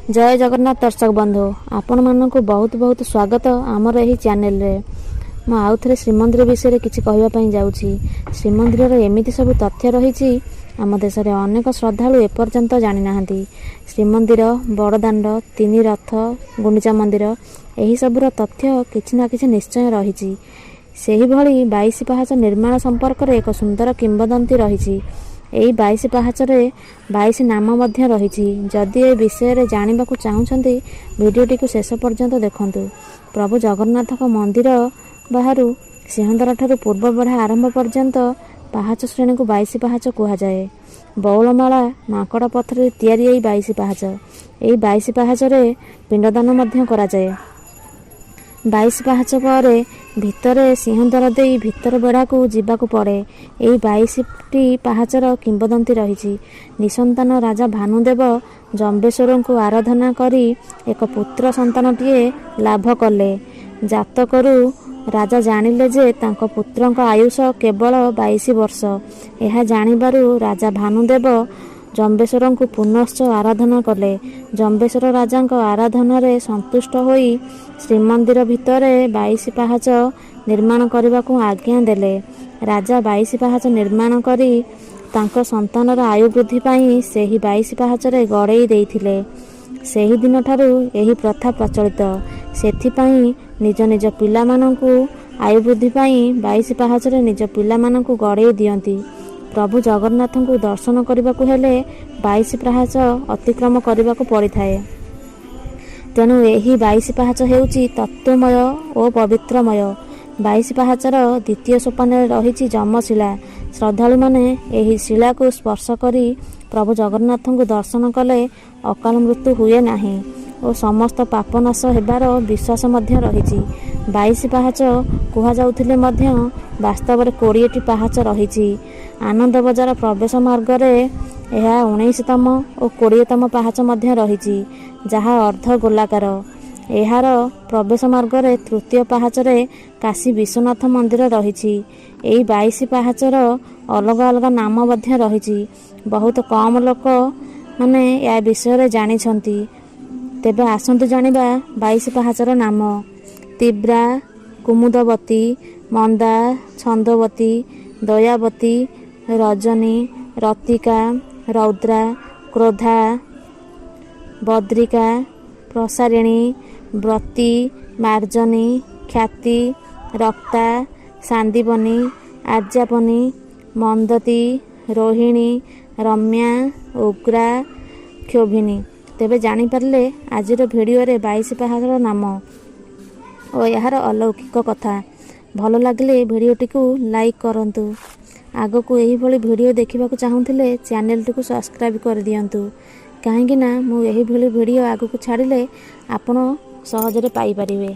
ଜୟ ଜଗନ୍ନାଥ ଦର୍ଶକ ବନ୍ଧୁ, ଆପଣମାନଙ୍କୁ ବହୁତ ବହୁତ ସ୍ୱାଗତ ଆମର ଏହି ଚ୍ୟାନେଲରେ। ମୁଁ ଆଉଥରେ ଶ୍ରୀମନ୍ଦିର ବିଷୟରେ କିଛି କହିବା ପାଇଁ ଯାଉଛି। ଶ୍ରୀମନ୍ଦିରର ଏମିତି ସବୁ ତଥ୍ୟ ରହିଛି, ଆମ ଦେଶରେ ଅନେକ ଶ୍ରଦ୍ଧାଳୁ ଏପର୍ଯ୍ୟନ୍ତ ଜାଣିନାହାନ୍ତି। ଶ୍ରୀମନ୍ଦିର, ବଡ଼ଦାଣ୍ଡ, ତିନି ରଥ, ଗୁଣ୍ଡିଚା ମନ୍ଦିର, ଏହିସବୁର ତଥ୍ୟ କିଛି ନା କିଛି ନିଶ୍ଚୟ ରହିଛି। ସେହିଭଳି 22 ପାହାଚ ନିର୍ମାଣ ସମ୍ପର୍କରେ ଏକ ସୁନ୍ଦର କିମ୍ବଦନ୍ତୀ ରହିଛି। ଏହି 22 ପାହାଚରେ 22 ନାମ ମଧ୍ୟ ରହିଛି। ଯଦି ଏ ବିଷୟରେ ଜାଣିବାକୁ ଚାହୁଁଛନ୍ତି, ଭିଡ଼ିଓଟିକୁ ଶେଷ ପର୍ଯ୍ୟନ୍ତ ଦେଖନ୍ତୁ। ପ୍ରଭୁ ଜଗନ୍ନାଥଙ୍କ ମନ୍ଦିର ବାହାରୁ ସିଂହଦ୍ୱାରଠାରୁ ପୂର୍ବ ବେଢ଼ା ଆରମ୍ଭ ପର୍ଯ୍ୟନ୍ତ ପାହାଚ ଶ୍ରେଣୀକୁ 22 ପାହାଚ କୁହାଯାଏ। ବଉଳମାଳା ମାଙ୍କଡ଼ ପଥରରେ ତିଆରି ଏହି 22 ପାହାଚ। ଏହି 22 ପାହାଚରେ ପିଣ୍ଡଦାନ ମଧ୍ୟ କରାଯାଏ। 22 ପାହାଚ ପରେ ଭିତରେ ସିଂହଦ୍ୱାର ଦେଇ ଭିତର ବେଢ଼ାକୁ ଯିବାକୁ ପଡ଼େ। ଏହି 22ଟି ପାହାଚର କିମ୍ବଦନ୍ତୀ ରହିଛି। ନିଃସନ୍ତାନ ରାଜା ଭାନୁଦେବ ଜମ୍ବେଶ୍ୱରଙ୍କୁ ଆରାଧନା କରି ଏକ ପୁତ୍ର ସନ୍ତାନଟିଏ ଲାଭ କଲେ। ଜାତକରୁ ରାଜା ଜାଣିଲେ ଯେ ତାଙ୍କ ପୁତ୍ରଙ୍କ ଆୟୁଷ କେବଳ 22 ବର୍ଷ। ଏହା ଜାଣିବାରୁ ରାଜା ଭାନୁଦେବ ଜମ୍ବେଶ୍ୱରଙ୍କୁ ପୁନଶ୍ଚ ଆରାଧନା କଲେ। ଜମ୍ବେଶ୍ୱର ରାଜାଙ୍କ ଆରାଧନାରେ ସନ୍ତୁଷ୍ଟ ହୋଇ ଶ୍ରୀମନ୍ଦିର ଭିତରେ 22 ପାହାଚ ନିର୍ମାଣ କରିବାକୁ ଆଜ୍ଞା ଦେଲେ। ରାଜା 22 ପାହାଚ ନିର୍ମାଣ କରି ତାଙ୍କ ସନ୍ତାନର ଆୟୁ ବୃଦ୍ଧି ପାଇଁ ସେହି 22 ପାହାଚରେ ଗଡ଼େଇ ଦେଇଥିଲେ। ସେହିଦିନଠାରୁ ଏହି ପ୍ରଥା ପ୍ରଚଳିତ। ସେଥିପାଇଁ ନିଜ ନିଜ ପିଲାମାନଙ୍କୁ ଆୟୁ ବୃଦ୍ଧି ପାଇଁ 22 ପାହାଚରେ ନିଜ ପିଲାମାନଙ୍କୁ ଗଡ଼େଇ ଦିଅନ୍ତି। ପ୍ରଭୁ ଜଗନ୍ନାଥଙ୍କୁ ଦର୍ଶନ କରିବାକୁ ହେଲେ 22 ପାହାଚ ଅତିକ୍ରମ କରିବାକୁ ପଡ଼ିଥାଏ। ତେଣୁ ଏହି 22 ପାହାଚ ହେଉଛି ତତ୍ତ୍ୱମୟ ଓ ପବିତ୍ରମୟ। 22 ପାହାଚର ଦ୍ୱିତୀୟ ସୋପାନରେ ରହିଛି ଯମଶିଳା। ଶ୍ରଦ୍ଧାଳୁମାନେ ଏହି ଶିଳାକୁ ସ୍ପର୍ଶ କରି ପ୍ରଭୁ ଜଗନ୍ନାଥଙ୍କୁ ଦର୍ଶନ କଲେ ଅକାଳ ମୃତ୍ୟୁ ହୁଏ ନାହିଁ ଓ ସମସ୍ତ ପାପ ନାଶ ହେବାର ବିଶ୍ୱାସ ମଧ୍ୟ ରହିଛି। 22 ପାହାଚ କୁହାଯାଉଥିଲେ ମଧ୍ୟ ବାସ୍ତବରେ 20ଟି ପାହାଚ ରହିଛି। ଆନନ୍ଦ ବଜାର ପ୍ରବେଶ ମାର୍ଗରେ ଏହା 19ତମ ଓ 20ତମ ପାହାଚ ମଧ୍ୟ ରହିଛି, ଯାହା ଅର୍ଦ୍ଧ ଗୋଲାକାର। ଏହାର ପ୍ରବେଶ ମାର୍ଗରେ ତୃତୀୟ ପାହାଚରେ କାଶୀ ବିଶ୍ୱନାଥ ମନ୍ଦିର ରହିଛି। ଏହି 22 ପାହାଚର ଅଲଗା ଅଲଗା ନାମ ମଧ୍ୟ ରହିଛି। ବହୁତ କମ୍ ଲୋକ ମାନେ ଏହା ବିଷୟରେ ଜାଣିଛନ୍ତି। ତେବେ ଆସନ୍ତୁ ଜାଣିବା 22 ପାହାଚର ନାମ। ତୀବ୍ରା, କୁମୁଦବତୀ, ମନ୍ଦା, ଛନ୍ଦବତୀ, ଦୟାବତୀ, ରଜନୀ, ରତିକା, ରୌଦ୍ରା, କ୍ରୋଧା, ବଦ୍ରିକା, ପ୍ରସାରିଣୀ, ବ୍ରତୀ, ମାର୍ଜନୀ, ଖ୍ୟାତି, ରକ୍ତା, ସାନ୍ଦୀପନୀ, ଆର୍ଯ୍ୟାପନୀ, ମନ୍ଦତୀ, ରୋହିଣୀ, ରମ୍ୟା, ଉଗ୍ରା, କ୍ଷୋଭିନୀ। ତେବେ ଜାଣିପାରିଲେ ଆଜିର ଭିଡ଼ିଓରେ 22 ପାହାଚର ନାମ ଓ ଏହାର ଅଲୌକିକ କଥା। ଭଲ ଲାଗିଲେ ଭିଡ଼ିଓଟିକୁ ଲାଇକ୍ କରନ୍ତୁ। ଆଗକୁ ଏହିଭଳି ଭିଡ଼ିଓ ଦେଖିବାକୁ ଚାହୁଁଥିଲେ ଚ୍ୟାନେଲଟିକୁ ସବସ୍କ୍ରାଇବ୍ କରିଦିଅନ୍ତୁ, କାହିଁକି ନା ମୁଁ ଏହିଭଳି ଭିଡ଼ିଓ ଆଗକୁ ଛାଡ଼ିଲେ ଆପଣ ସହଜରେ ପାଇପାରିବେ।